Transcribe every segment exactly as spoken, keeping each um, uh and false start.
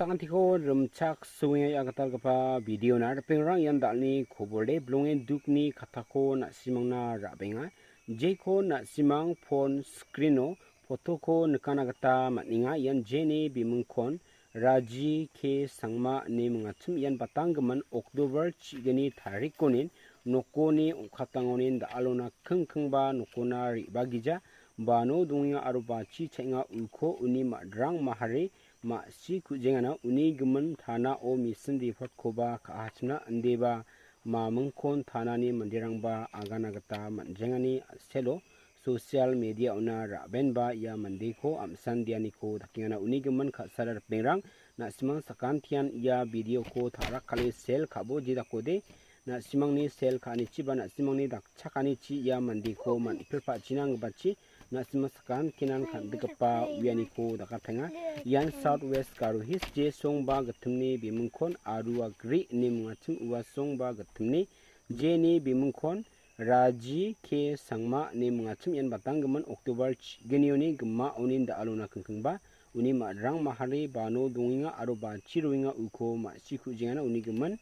Angantiko rimchak soenga ia gitalgipa video-na ripengrang ian dal·ni koborde bilongen dukni katako na·simangna ra·benga. Jeko na·simang phone screen-o photoko nikna gita man·enga. Ian jeni bimingkon Raji K Sangma ine mingachim. Ian batanggimin October chigni tarikonin nokoni ong·katangonin da·alona kingkingba nokona re·bagija. Bano dongenga aro bachi cha·enga uko uni madrang mahari ma·si ku·jengana uni gimin tanao misin depot-koba ka·achimna indeba mamingkon tanani manderangba agana gita man·jengani selo social media-ona ra·benba ia mandeko am·sandianiko dakengana uni gimin ka·sara ripengrang na·simang sakantian ia video-ko ta·rakkale sel ka·bo jedakode na·simangni sel ka·anichi ba na·simangni dakchakanichi ia mandeko man·pilpachina anggipachi na·sima sakantinan kan·dikgipa uianiko dakatenga. Ian South West Garo Hills jesongba gittimni bimingkon Aruagri ine mingachim uasongba gittimni jeni bimingkon Raji K Sangma ine mingachim. Ian batanggimin October chignioni gimaonin da·alona kingkingba uni madrang mahari bano dongenga aro bachi roenga uko ma·si ku·jengana uni gimin.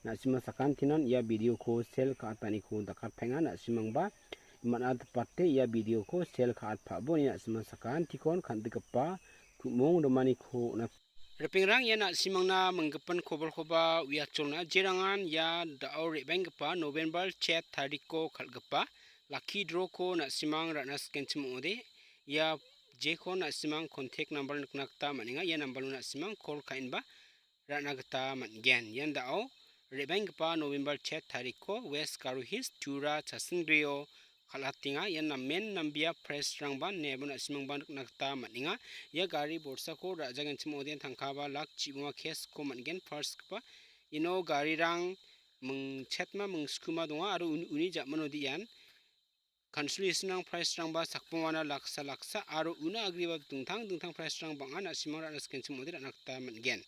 Na·sima sakantinan ia video-ko sel ka·ataniko dakatenga. Na·simangba man·a dipate ia video-ko sel ka·atpabo ine na·sima sakantikon kan·dikgipa ku·mong rimaniko on·a. Ripengrang ia na·simangna minggipin kobolkoba uiacholna jerangan ia da·o re·baenggipa November chet tariko kal·gipa lucky draw-ko na·simang ra·na sikenchim ong·ode. Ia jeko na·simang contact number nikna gita man·enga. Ia number-o na·simang call ka·enba ra·na gita man·gen. Ian da·o re·baenggipa November chet tariko West Garo Hills Tura Chasinggreo kal·atenga. Ian namen nambia price-rangba nebo na·simangba nikna gita man·enga. Ia gari bolsako ra·jagenchim ong·ode tangkaba lak chibonga cash-ko man·gen. First-gipa ino garirang mingchetma mingskuma donga aro uni, uni ja·manode ian consolation-rang price-rangba sakbongana laksa laksa aro una agriba dingtang dingtang price-rang bang·a na·simang ra·na sikenchim ong·ode ra·na gita man·gen.